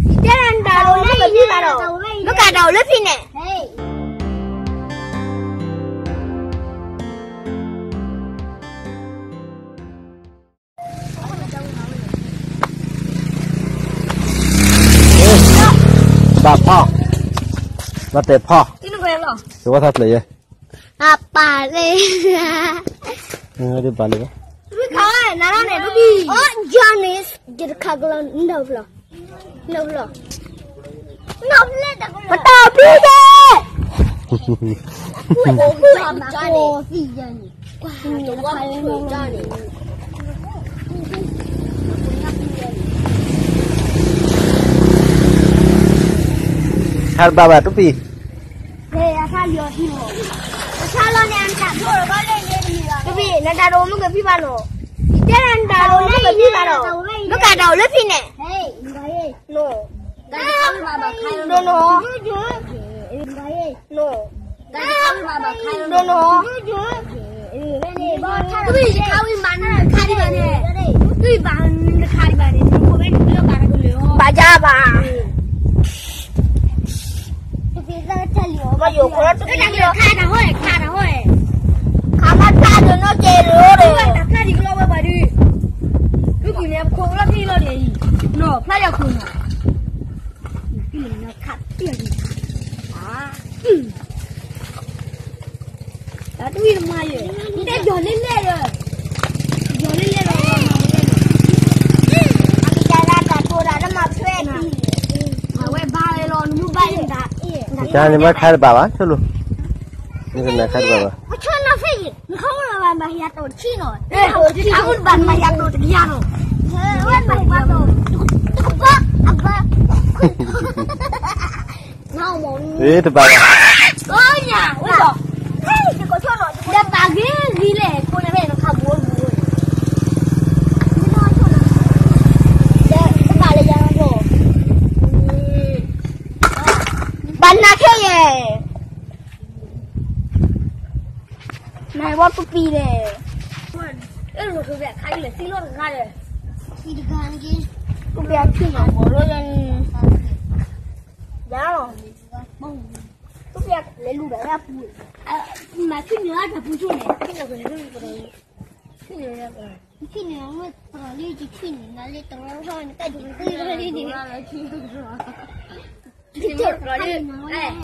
တဲဒၣ်နတၢ်အိၣ်လၢပဖံဘၣ်ဒီး, မ့ၢ်ကတၢ်အိၣ်လၢဖံန့ၣ်. ဘၣ်ဖီ, ဘၣ်တဲာ်ဖီ, ယဝဲသးဖျဲးယဲ, အပၢ်လၢ, ဒ်ဘၣ်လၢ, နၤန့ၣ်, အိၣ် Johnny, ယတခါကလီၤ, ပတၢ်ဖံးယဲ, ခါတဘၣ်ဘၣ် တူၢ်ပံၤ, တူၢ်ပံၤ နတၢ်အိၣ်မ့ၢ်ကဖံဘၣ်နီၤ, တဲဒၣ်နတၢ်အိၣ်မ့ၢ်ကဖံဘၣ်ဒီး, မ့ၢ်ကတၢ်အိၣ်လၢဖံန့ၣ်. ဒိၣ်နီၤ, ဒိၣ်နီၤ, ခါဒံးဘၣ်န့ၣ်, တူၢ်ပံၤ ဘၣ်နခါဒံးဘၣ်န့ၣ်, ဘၣ်ယါဘၣ်, ခါတဟီၣ်, ခါတဟီၣ်, ခါမ့ၢ်ဖျါဒိၣ်နီၣ်ကဲၤလိၤဒီး, တၢ်ဖျါဒံးကလီဝဲပှၤဒုး, တူၢ်ပံၤန့ၣ် ခိးကလီဖံလီၤန့ၣ်အံၤ, နီၤ ဖျါယၤခိၣ်နီၤ, ခါတံၢ်ဒံး, တၢ်တဝံၣ်တမၤယဲ, နတဲယီၤလဲၣ်လဲၣ်ယဲ, ယီၤလဲၣ်လဲၣ်လီၤ, အကစၢ်ဒၣ်တၢ်တိၤတၢ်လၢမၤဖျဲး, အဝဲဘါဝဲလီၤ နမုၢ်ဘၣ်အံၤ, တၢ်န့ၣ်မ့ၢ်ခါတဘၣ်ဘၣ် ဆိလိၤ, မ့ၢ်ခါတဘၣ်ဘၣ်, ပဆိနီၣ်ဖဲအံၤ နခီမ့ၢ်ဘၣ်မၤဟံးယၤတိၤတဆံနီၤ, ခီမ့ၢ်ဘၣ်မၤဟံးယၤတိၤတကယၤနီၤ, ဝဲမၤဟံးယၤတိၤ, တကပၤအဘၢ တဘၣ်ဘၣ်, ဒီးပာ်ဂ့ၤဂ့ၤလဲၣ် ခိၣ်နၢ်ဖဲနခးဘူးဘူး, တဘၣ်လၢယၤနီၤ, ဘၣ်နၤခဲယဲၢ်, နဝဲတူၢ်ပံၤလဲၣ်, အဲၣ်လိာ်ကဘဲၣ်ခါအံၤလဲၣ် သံလီၤတဂၤဒီး, သံတဂၤန့ၣ်က့, တူၢ်ပံၤအထံၣ်မၤဘီလီယၤန့ၣ်, ယၤလီၤ, တူၢ်ပံၤလဲၤလူၤဒီးဝဲအပူၤ, မၤထံၣ်န့ၢ်အတၢ်ပူၤဆိန့ၣ်, ထံၣ်န့ၢ်အဝဲပလီၤလံ ယထံၣ်န့ၢ်နၤလၢတရီထီၣ်န့ၣ် တၢ်ဒုးဃုလီၤလံန့ၣ်, ယထံၣ်န့ၢ်နၤလၢ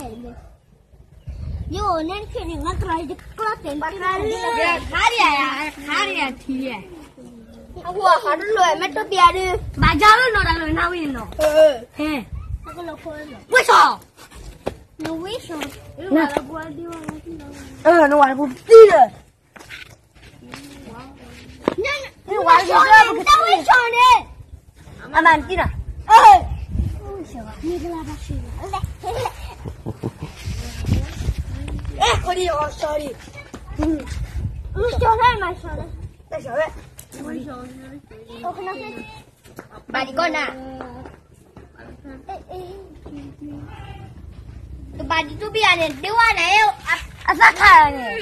ယအိၣ်န့ၣ်တခါန့ၣ် ငါကလီၤယကျီၢ်တဲာ်န့ၣ်, ခါဒံးယၤ, ခါဒံးယၤထံၣ်ယဲၢ်, အဃိဟးတလိၣ်မ့ၢ်တပျးဒုး, ဘၣ်ယၤလၢနီၤ တၢ်လၢနၤဝံၤနီၤ, ဟဲ, ဝဲစီၤ, နဝဲစီၤ, နဝဲပူၤသံလၢ နဝဲစီၤန့ၣ်, အမၤနတံၢ်နီၤ, အဲ ခိၣ်ဒံၣ်အီၤ sorry, မၤစီၤန့ၣ်, မၤစီၤဝဲ, ဘၣ်ဒံးကီးနၤ, တဘၣ်ဒံးတူၢ်ဘံၣ်ယၤန့ၣ် ဒ့ဝါန့ၣ်, အသးခါန့ၣ်,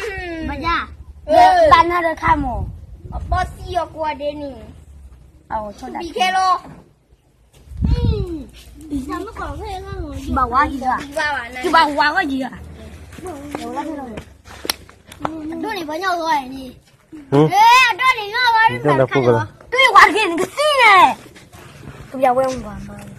ဘၣ်ယၤ, ဘၣ်နၤဒီးခါမး, အဘီစံယီၤကွၢ်ဒဲးန့ၣ်, ဘံၣ်ခဲလီၤ, ဘၣ်ဝါကံၤ, ကဘၣ်ဝါဝဲကံၤဧါ, ဒိၣ်န့ၣ်ပှၤညီဂီၢ်န့ၣ်, အဒိၣ်န့ၣ်ညီဂီၢ်, တူၢ်ဝဲဝါတဂ့ၤန့ၣ်ကသံန့ၣ်, ကဘၣ်ဝဲမး